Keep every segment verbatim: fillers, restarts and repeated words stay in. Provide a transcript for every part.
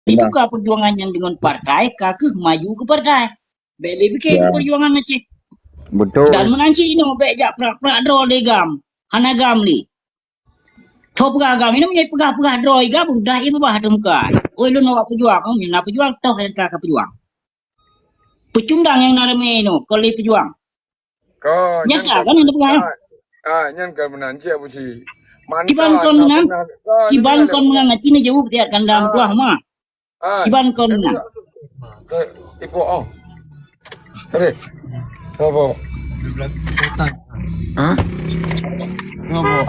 Ditukar perjuangan nyan deungon partai, ka keuh maju keu partai. Bèk lé pike keu perjuangan Aceh. Betul. Dan meunan cit inoe bèk jak prak-prak droe lé GAM. Hana GAM lé. Tho peugah GAM, inoe meunyoe peugah-peugah droe GAM, udah ie babah ateueh muka. Oi, lôn awak peujuang, oh, nyan na peujuang, toh nyang ka, ka peujuang. Peucundang nyang na ramé inoe, kon lé peujuang. Ka, nyan ka, kan, hana peugah, ya? Ah, ah, nyan ka meunan, cit Abu Cik. Kiban kon meunan, kiban kon meunan, na cit neujaweueb tiat kandang kuah ma. Ah, kiban kon meunan. Ibu, oh. Tadi. Apa? Hah?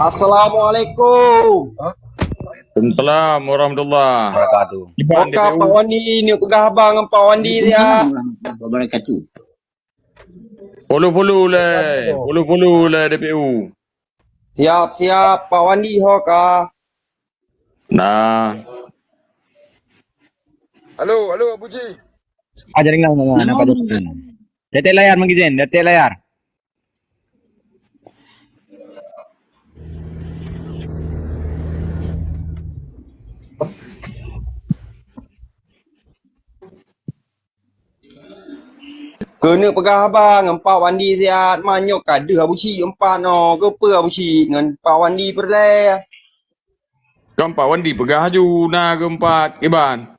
Assalamualaikum. Waalaikumsalam warahmatullahi wabarakatuh. Kiban Oka D P U. Pak Wandi, ni peugah haba ngon Pak Wandi dia. Wabarakatuh. Puluh-puluh lé, puluh-puluh lé D P U. Siap, siap, Pak Wandi ho ka. Nah. Halo, halo, Abu Ji. Ah, jaringan, jaringan, apa jaringan? Datai layar, Mang Gizen, datai layar. Keuneuk peugah haba ngon Pak Wandi siat, manyok ka deuh Abu Syik umpat nyoe. Keupeue Abu Syik ngon Pak Wandi peureulèe? Kan Pak Wandi peugah laju na geumpat kiban.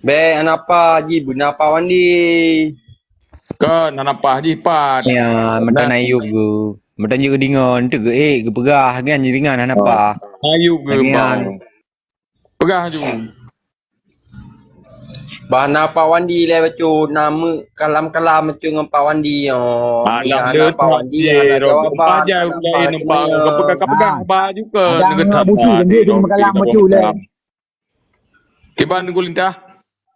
Bèk hana paih jih beuna Pak Wandi. Kan hana paih jih pat. Ya, meutan Ayub geu. Meutan jih geudeungö, eunteuk geuék geupeugah, nyan jih ringan hana paih. Ayub geu. Peugah laju. Bah na Pak Wandi lé bacut, na meu kalam-kalam bacut ngon Pak Wandi nyoe. Alah, hana Pak Wandi, hana jawaban, hana paih. Ka peugah, ka peugah, bah juga. Jangan ngabusi, kan dia jadi meukalam bacut lé. Kiban Teungku Lintah.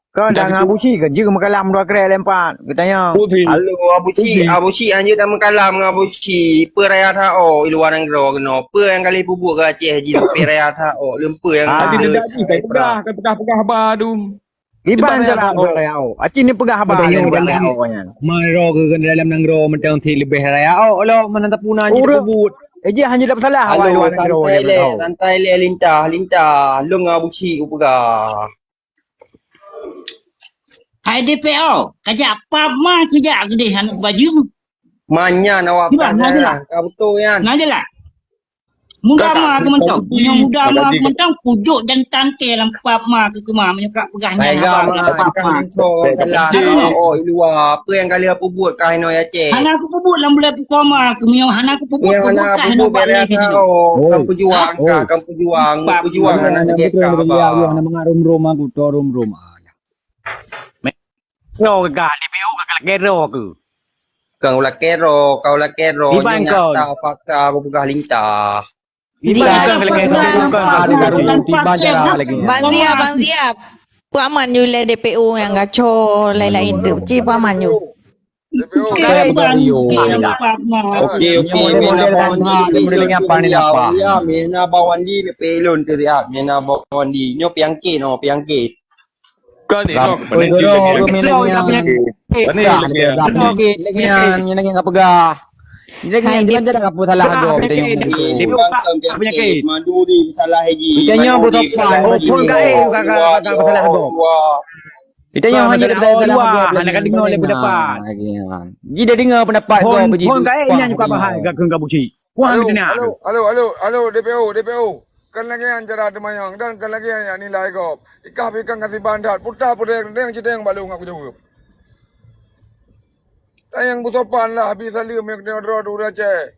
Kan dah ngabusi, kan jeuet meukalam dua krek lé empat. Geutanyong. Halo, Abu Syik, Abu Syik, anjeut dah meukalam ngon Abu Syik. Peue raya that ôk i luwa nanggroe keunoe? Peue nyang ka lheueh peubuet keu Aceh jih sampai raya that ôk? Leumpeu nyang ka peugah, ka peugah haba dum. Iban cara peugah raya ôk. Aci ni peugah haba nyang peugah raya ôk nyan. Meunyoe keu dalam nanggroe mantong cit leubeh raya ôk lom, meunan tapuna jih peubuet. Eh, jih hanya dapat salah awak luwa nanggroe. Santai lé, santai lé, Lintah, Lintah. Lôn ngon Abu Syik kupeugah. Hai D P O, kajak pap ma kujak keudeh aneuk bajeueng. Manyan awak pap nyan, ka beutôi nyan. Na jeulaih. Muda ma keu mantong. Meunyoe muda ma keu mantong, kujok jantan kèe lam pap ma keu keuma. Meunyoe ka peugah nyan haba pap ma. Oh, i luwa. Peue nyang ka lheueh peubuet kah inoe Aceh? Hana kupeubuet lam buleuen pukoma keu meunyoe hana kupeubuet, peubuet kah inoe bak lheueh nyoe. Kan peujuang kah, kan peujuang. Peujuang hana lagèe kah haba. Hana mangat rom-rom aku, to rom-rom. Alah. Nyoe gagah D P O ka lakèe droe keuh. Ka lakèe droe, ka lakèe droe. Nyoe nyata fakta kupeugah Lintah. Bang Ziab, Bang Ziab. Paman yue lé D P O nyang gaco lain-lain tu. Ci paman yue. Oke, oke, mena bawandi leupeh lôn. Ya, mena bawandi leupeh lôn tu siat. Mena bawandi. Nyoe piangke no, piangke. Kan ni, Ram. Oi, guru, guru, minang nyan. Kan ni, lagi nyan, minang nyan ka peugah. Hai, dia jangan apa salah gob, kita yang penyakit. Maduri salah haji. Kita yang butuh pan, bukan kain, bukan, bukan, bukan salah gob. Kita yang hanya salah gob, hana ka dengar oleh pendapat. Ji dah dengar pendapat gob, ji. Phôn kain nyan juga bahai, gak kena buci. Wah, halo, halo, halo, halo, D P O, D P O. Kan lagèe nyan cara teumanyong dan kan lagèe nyan nilai gob. Ikah pi kan kasih bandat, puta pudeng deng cideng balu ngaku jaweueb. Tayang beusopan lah, bi saleuem nyang keuneuk droe di ureueng Aceh.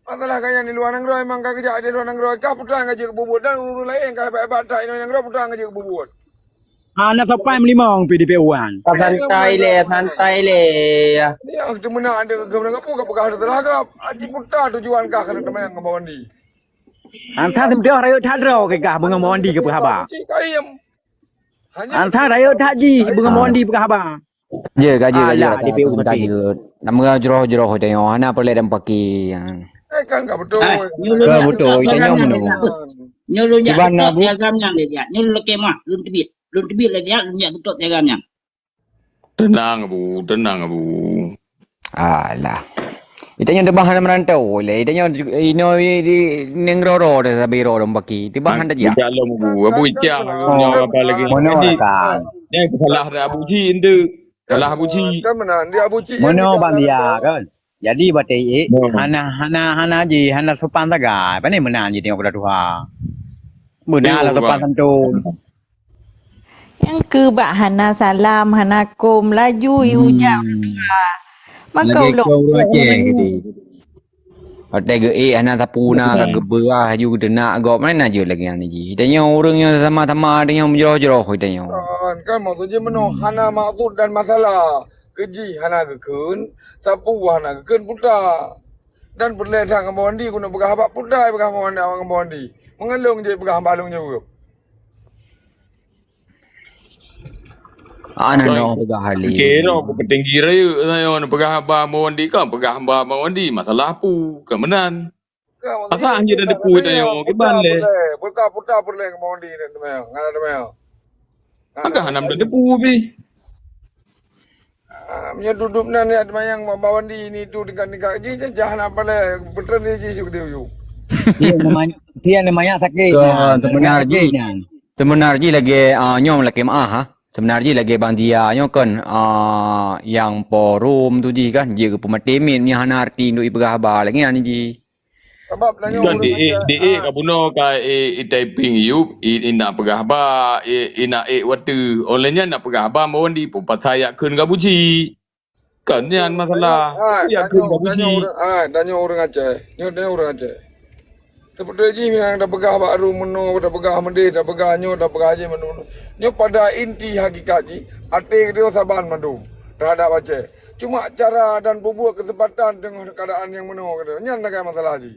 Masalah kaya di luwa nanggroe memang ka geujak di luwa nanggroe, ka putra ngajak bubuet dan ureueng laén ka hebat-hebat that inoe nanggroe putra ngajak bubuet. Hana sopan meulimong pih di P U an. Santai lé, santai lé. Dia tu meunan ada ke guna ngapu ka peugah ada telah gap. Aji putra tujuan ka kena temayang ngon Bawandi. Antah teuntèe rayeuk that droe keu gah beungon Bawandi keu peuhaba. Cik Kaim. Antang rayeuk that jih beungon Bawandi peugah haba. Jeuet ka jeuet, ka jeuet. Alah, D P U ka jeuet. Nama jroh-jroh tanyoe hana peureulèe dan paki. Eh, kan ka beutôi. Ka beutôi, tanyoe meunoe. Nyoe lôn jak tutup Telegram nyan lé jak. Nyoe lôn lakèe mah, lôn teubiet. Lôn teubiet lé jak, lôn jak tutup Telegram nyan. Tenang, Abu, tenang, Abu. Alah. Ita nyoe teuba hana meurantau lé. Ita nyoe inoe di, di neng roro dah sabe ro dong baki. Teuba hana tajak. Tidak lom bu. Abu Icah nyoe apa lagi? Mono kan. Jadi salah dah Abu Ji itu. Salah Abu Ji. Kan meunan di Abu Ji. Mono bang dia kan. Jadi batai eh, hana hana hana ji hana sopan sagai. Pane meunan ji tengok dah tuha. Beuna lah sopan santun. Nyang keu bak hana salam, hana kom, laju i ujak ureueng tuha. Maka ulôn keu ureueng Aceh jadi. Watèe geuék hana sapeue na ka geubeurah laju geuteunak gob, mana na jeuet lagèe nyan ji. Tanyoe ureueng nyang sama-sama tanyoe meujroh-jroh tanyoe. Kan, kan maksud jih meunoe hana maksud dan masalah. Keu jih hana geukheun, sapeue hana geukheun puta. Dan peureulèe that ngon Bawandi keuneuk peugah bak puta, peugah ngon Bawandi. Meungalong jih peugah bak lôn jaweueb. Ana nyoe peugah hali. Kira ku petinggi rayeuk sayoe peugah haba Bawandi kan peugah haba Bawandi masalah pu ke meunan. Asal hanya ada depu itu yang kiban leh. Buka puta peureulèe ngon Bawandi dan teumeu. Ngana teumeu. Agak hana ada depu pi. Ah, meunyoe dudup nan ya teumanyang Bawandi ni tu tingkat-tingkat jih jah hana palai beutreun jih syuk di uyu. Sia namanya, sia namanya sakit. Kan, nah, teumeunar sakit jih. Nyan. Teumeunar jih lagèe, ah, nyoe lagèe maah, ha. Teumeunar jih lagèe Bang Zia nyoe kan, ah, nyang forum tu jih kan, jih geupeumaté mit nyan hana arti untuk ipeugah haba lagèe nyan jih. Sabab tanyoe kan ureueng di, di, ka bunoe ka i, i typing yup, i, i nak peugah haba, i, i nak ék watèe. Oleh nyan nak peugah haba mon di pun pasai yak kheun ka buci. Kan nyan masalah. Hai, ya, tanyoe, tanyoe ureueng, hai, tanyoe ureueng Aceh. Nyoe tanyoe ureueng Aceh. Seperti jih nyang tapeugah bak rumoh nyoe, tapeugah meudeh, tapeugah nyoe, tapeugah jih mandum. Nyoe pada inti hakikat jih, até geutanyoe saban mandum terhadap Aceh. Cuma cara dan peubuet keuseumpatan teungoh keuadaan nyang meunoe geutanyoe. Nyan sagai masalah jih.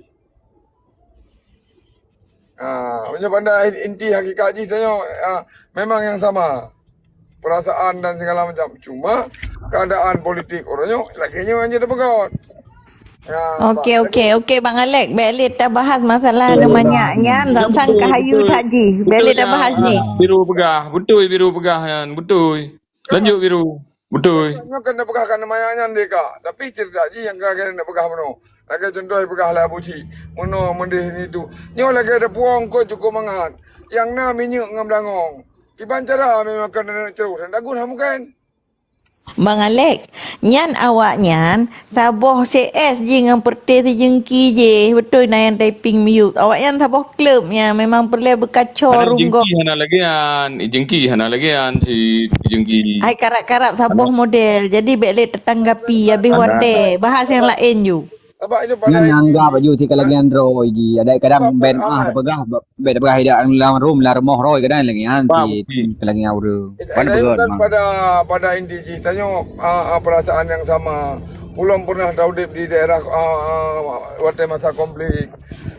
Ah, meunyoe pada inti hakikat jih tanyoe, ah, memang nyang sama. Perasaan dan segala macam. Cuma keadaan politik ureueng nyoe lagèe nyoe hana tapeugah. Ya, okey, okey, okey, Bang Alex. Bèk lé tabahas masalah neumanyak nyan, sang-sang ka hayu that jih. Bèk lé tabahas jih. Biru peugah, beutôi Biru peugah nyan, beutôi. Lanjut Biru. Beutôi. Nyoe kan neupeugah ka neumanyak nyan deh, Kak. Tapi cerita jih nyang ka neupeugah meunoe. Lagèe contoh peugah lé Abu Cik, meunoe meudeh ni tu. Nyoe lagèe ada puong kot cukup mangat. Nyang na minyeuk ngon beulangong. Kiban cara memang keuneuk ceureuh dan dagun ha mungken. Bang Alex, nyan awaknyan saboh C S jih ngon peureuté sijeungki jih. Beutôi na nyang typing miyueb. Awaknyan saboh kleueb nyan memang peureulèe beukaco runggob. Jengki hana lagèe nyan, jengki hana lagèe nyan si jengki. Hai karab-karab saboh model. Jadi bèk lé tatanggapi habéh watèe. Bahas nyang laén ju. Nyan anggap aju si kalagèe nyan droe ji. Ada kadang bèk ah tapeugah, bèk tapeugah ida lam rum, lam rumoh roe kadang lagèe nyan si kalagèe nyan ureueng. Kan beugöt kan mang. Pada, pada inti jih tanyoe, ah, ah, perasaan yang sama. Ulôn pernah taudép di daerah, ah, ah, watèe masa konflik.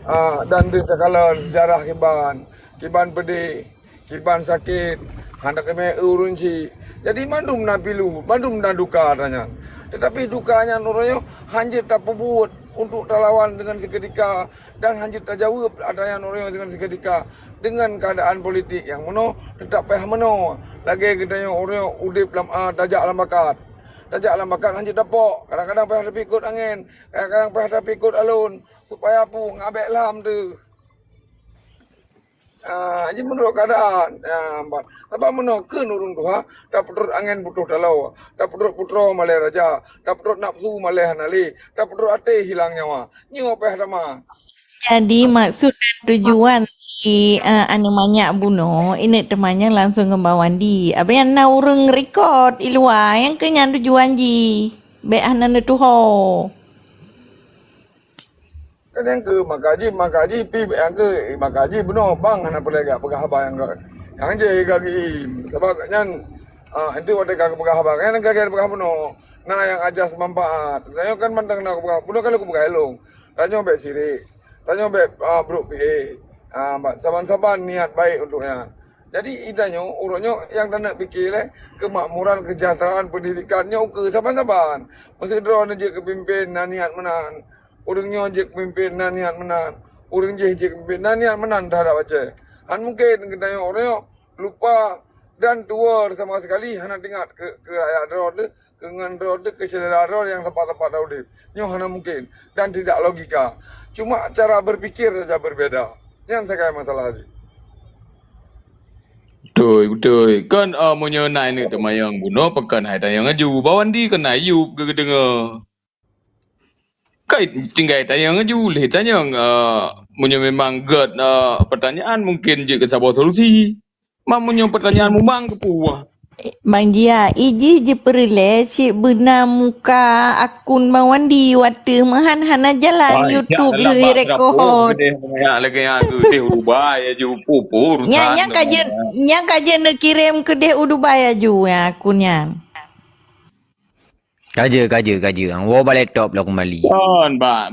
Ah, dan di segala sejarah kiban, kiban pedih. Kiban sakét, hana teumé ureueng cit. Jadi mandum na pilu, mandum na duka ata nyan. Tetapi duka nyan uroe nyoe hana jeuet tapeubuet untuk talawan dengan seketika dan hana jeuet tajaweueb ata nyan uroe nyoe dengan seketika. Dengan keadaan politik nyang meunoe, teutap payah meunoe. Lagèe geutanyoe uroe nyoe udép lam, a, tajak lam bakat. Tajak lam bakat hana jeuet tapok. Kadang-kadang payah tapikot angén, kadang-kadang payah tapikot alon, supaya pu ngabék lam teuh. Ah, jadi menurut keadaan, ah, ban. Sabab meunoe kheun ureueng tuha, tapeutrok angén putôh taloe, tapeutrok putroe malèe raja, tapeutrok nafsu malèe hana lé, tapeutrok até hilang nyawa. Nyoe payah tamah. Jadi maksud dan tujuan si, eh, aneuk manyak bunoe, ineuk teumanyong langsung ngon Bang Wandi. Abang na ureueng record i luwa, nyang keu nyan tujuan jih. Bèk hana neutuho. Kan nyang keu maka jih, maka jih pi nyang keu maka jih bunoe bang hana peureulèe gak peugah haba nyang gak. Nyang jih gak geuim. Sabab nyan, ah, enti watèe ka peugah haba, kan ka peugah bunoe. Na nyang ajas manfaat. Nyoe kan mantong na peugah. Bunoe kan lôn peugah ilong. Tanyoe bèk sirik. Tanyoe bèk, ah, brok pi. Ah, saban-saban niat baik untuk nyan. Jadi, ita nyoe, uroe nyoe nyang taneuk pike lé keumakmuran, kesejahteraan, pendidikan nyoe ukeue saban-saban. Meusidroe nyoe jeuet keu pimpén na niat meunan. Ureueng nyoe jeuet keu pimpén na niat meunan. Ureueng jéh jeuet keu pimpén na niat meunan teuhadap Aceh. Han mungken geutanyoe uroe nyoe lupa Dan tuwo sama sekali hana teuingat keu, keu rakyat droe teuh, keu ngon droe teuh, keu syedara droe nyang teumpat-teumpat udeb. Nyoe hana mungkin dan tidak logika. Cuma cara berpikir saja berbeda. Nyan sakai masalah jih. Beutôi, beutôi. Kon, ah, meunyoe na ineuk teumanyong bunoe, pakon hai tanyong laju. Bawandi kon na yup geudeungoe. Kai tinggai tanyong laju, lheuh tanyong, ah, meunyoe memang gèt, ah, pertanyaan, mungkin jeuet keu saboh solusi. Ma meunyoe pertanyaan mumang keupeue? Bang Jia, ijih jipeureulèe cit beuna muka akun Bang Wandi watèe meuhan hana jalan YouTube lheueh rekod. Nyan, nyan kajeun, nyan kajeun neukirém keudeh u Dubai aju, ya, akun nyan. Kajeut, kajeut, kajeut. Woe bak laptop lah kembali. Kon, bak